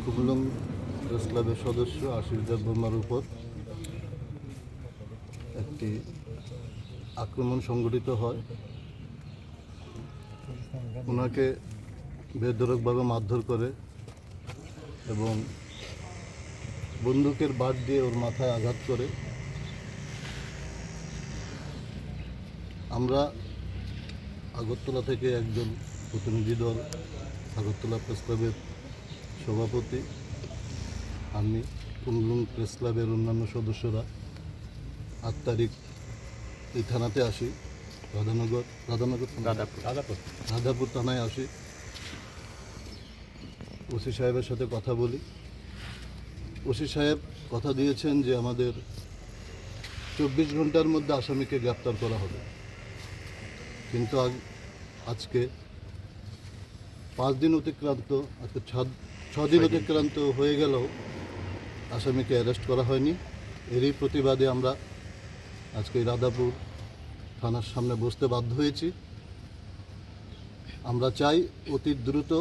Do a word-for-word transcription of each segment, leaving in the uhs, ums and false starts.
খুমুলুং প্রেস ক্লাবের সদস্য আশিস দেববর্মার উপর একটি আক্রমণ সংঘটিত হয়। ওনাকে বেধড়কভাবে মারধর করে এবং বন্দুকের বাট দিয়ে ওর মাথায় আঘাত করে। আমরা আগরতলা থেকে একজন প্রতিনিধি দল, আগরতলা প্রেস ক্লাবের সভাপতি, আমি, খুমুলুং প্রেস ক্লাবের অন্যান্য সদস্যরা আট তারিখ এই থানাতে আসি, রাধানগর, রাধানগর থানা? রাধাপুর। রাধাপুর। রাধাপুর থানায় আসি, ওসি সাহেবের সাথে কথা বলি। ওসি সাহেব কথা দিয়েছেন যে আমাদের চব্বিশ ঘন্টার মধ্যে আসামিকে গ্রেপ্তার করা হবে, কিন্তু আজ-, আজকে পাঁচ দিন অতিক্রান্ত, অর্থাৎ সাত, ছ দিন ছয় দিন। অতিক্রান্ত হয়ে গেলেও আসামিকে অ্যারেস্ট করা হয়নি। এরই প্রতিবাদে আমরা আজকে রাধাপুর থানার সামনে বসতে বাধ্য হয়েছি। আমরা চাই অতি দ্রুত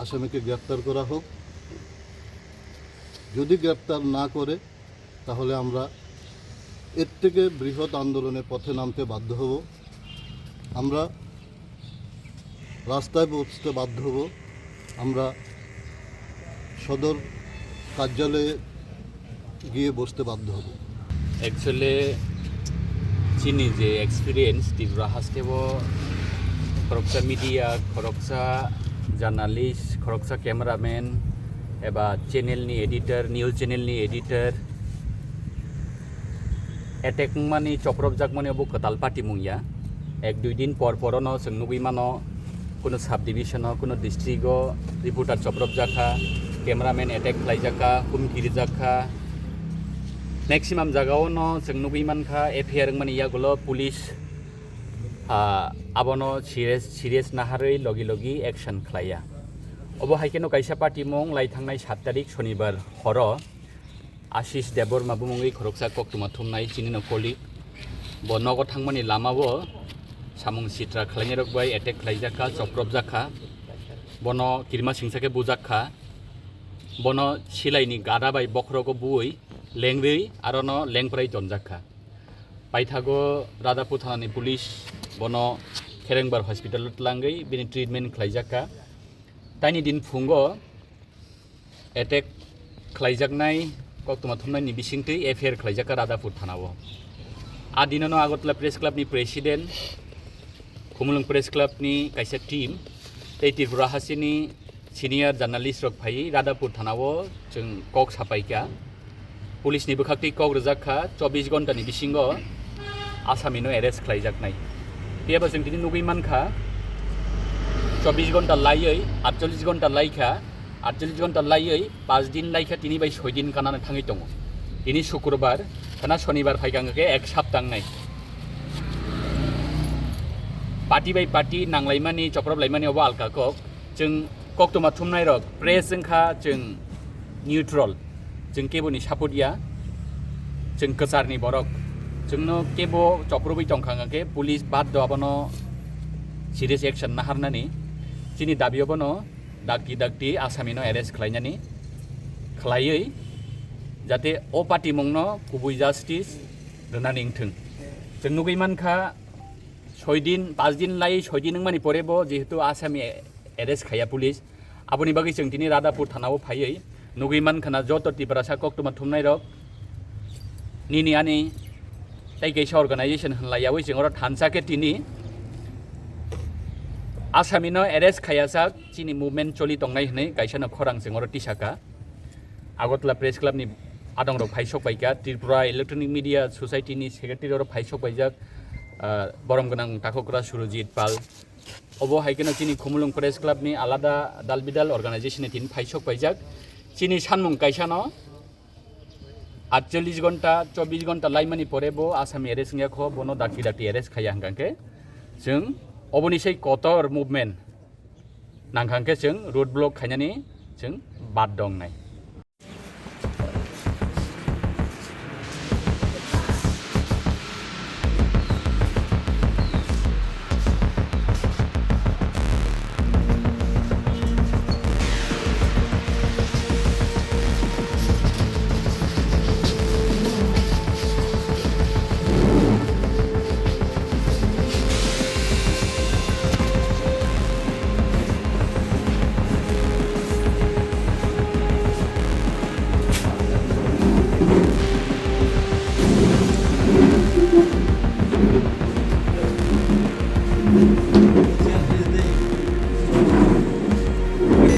আসামিকে গ্রেপ্তার করা হোক। যদি গ্রেপ্তার না করে, তাহলে আমরা এর থেকে বৃহৎ আন্দোলনের পথে নামতে বাধ্য হব। আমরা রাস্তায় বসতে বাধ্য হব। আমরা সদর কার্যালয়ে গিয়ে বসতে বাধ্য হব। Actually, chini je experience, Tripura haste o khoroksa media, khoroksa journalist, khoroksa cameraman, eba channel ni editor, news channel ni editor, attack wngmani, chopropjakmani obo kwtal patimung ya. Ek dui din por porono chwng nugwi mano, kuno subdivision o, kuno district o reporter chopropjakha, cameraman attack khlaijakha, humki rijakha. Maximum jagao no chwng nugwi mankha, F I R wngmani yagulo police, ah, abono serious, serious naharwi logi logi action khlaiya. Obo hai kheno kaisa patimung lai thangnai sat tarik Shonibar horo Ashish Debbarma bumungwi khoroksa koktwma thumnai chini no colleague. Bo nogo thangmani lamao samung sitra khlainairok bai attack khlaijakha, chopropjakha. Bono kirima singsa khe bujakha. Bono silaini gada bai bokhorogo buwi lengwi arono lengprai tonjakha. Paithago Radhapur thanani police bono Kherengbar hospital o twlangwi bini treatment khlaijakha. Taini din phungo attack khlaijaknai koktwma thumnaini bisingtwi F I R khlaijakha Radhapur thanao. A dinono Agartala Press Club ni president, Khumulwng Press Club ni kaisa team tei Tripura hasteni senior journalist rok phaiwi Radhapur thanao chwng kok sapaikha. Police ni bwkhaktwi kok rwjak kha, chobbish ghonta ni bisingo asami no arrest khlaijaknai. Phiya ba chwng tini nugwi mankha, chobbish ghonta laiwi, atchollish ghonta laikha, atchollish ghonta laiwi, panch din laikha, tini bai soi din kanano thangwi tongo. Tini Sukrobar, khana Shonibar phaikha hwnkhe ek sapta wngnai. Party bai party nanglaimani, choprop laimani obo alka kok. Chwng koktwma thumnairok press wngkha, chwng neutral, chwng keboni support ya, chwng kwcharni borok, chwngno kebo choprobwi tongkha hwnkhe police baddo abono serious action naharnani. Chini dabi obono dakti dakti asamino arrest khlainani, khlaiwi jate o patimungno kubui justice rwnani wngthwng. Chwng nugwi mankha, soi din, panch din lai soi din wngmani pore bo jehetu asami arrest khaiya police, aboni bagwi chwng tini Radhapur thanao phaiwi nugwi mankha na joto Tiprasa koktwma thumnairok nini ani tei kaisa organization hwnlaiyawi chwng oro thansa khe tini asamino arrest khaiyajak chini movement choli tongnai hwnwi kaisa no khorang chwng oro tisaka. Agartala Press Club ni adongrok phai sok paikha, Tripura Electronic Media Society ni secretary oro phai sok paijak, ah, borom gwnang takhokra Surojit Pal. Obo hai kheno chini Khumulwng Press Club ni alada dal bidal organization ni tini phai sok paijak. Chini sanmung kaisa no atchollish ghonta, chobbish ghonta laimani pore bo asami arrest wngya kho, bono dakti dakti arrest khaiya hwnkha khe chwng oboni sei kotor movement nangkha hwnkhe chwng road block khainani chwng bad dongnai.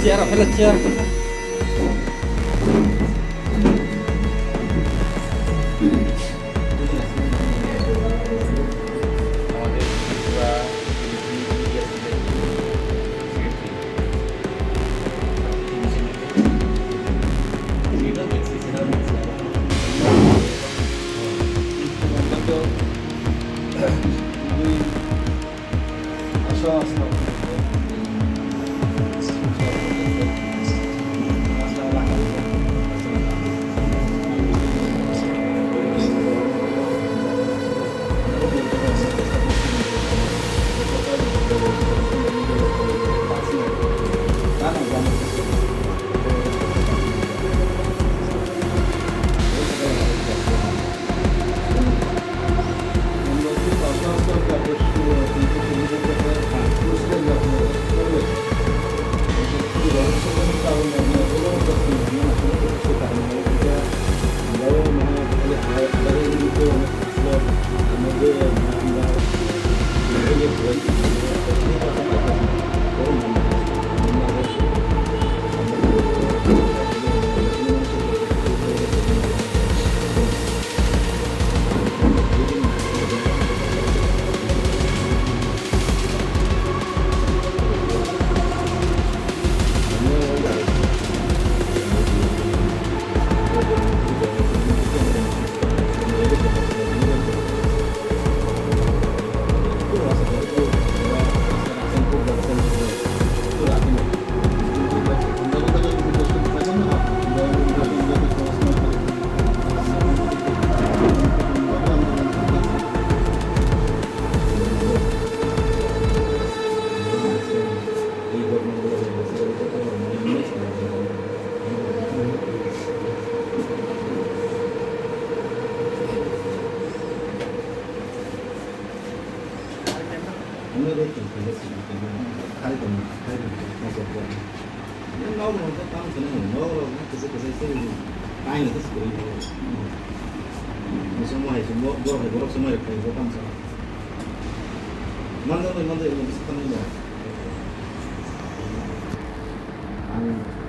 Chair, chair.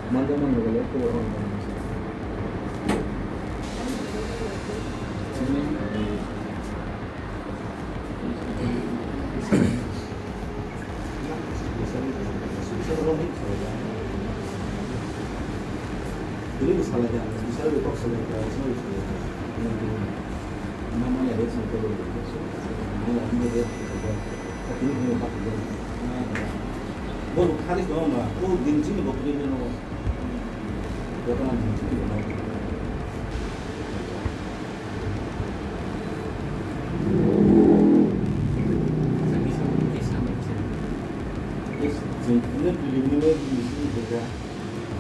Mano, mano, mano, mano, mano. Borok thani tongo ba, o din chini bo kri no. Joto na din chini bo. Chwng khe building ni bai building simi khe kha.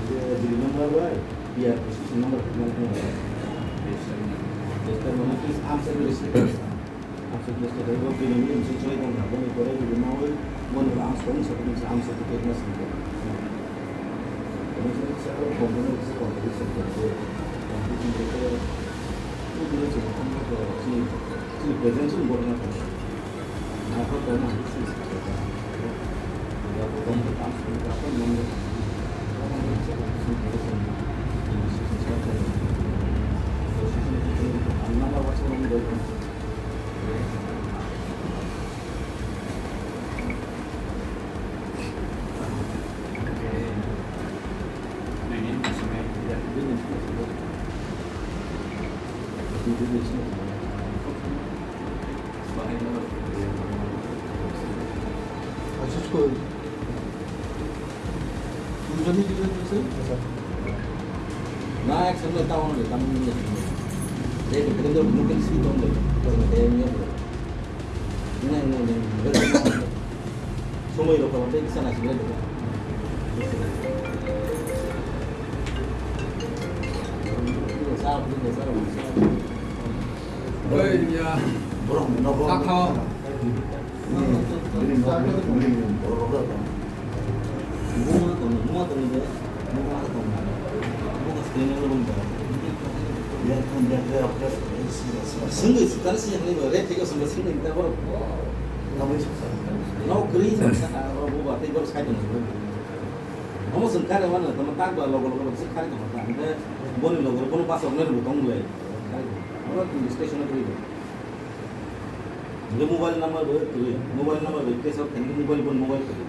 Building number bai P R position number khe nang khe. Register number please answer the receipt. Answer the receipt. Building ni simi chwng khe kha. Boni pore building number boni ang song sa building sa answer the khe na simi. Building simi sa company simi company simi. Building simi company simi. Chini present chini borok no. Somoi rok tei kisa naisingrai tongo. Oi, ya. Borok nogo. Sakha. Buma tong, buma tong de. Buma tong. Buma tong. Sengwi sitani siyang ni ba, re thik asong ba sini ta borok. No kwrwi sa sa oro bo ba tei bor sai tong. Omo sung kare wano tamo tak ba logo logo sung kare tong ta. Ante boni logo bono basa ne bo tong le. Oro tini station kwrwi. Ante mobile number bo kwrwi. Mobile number bo kesa thank mobile bon mobile kwrwi.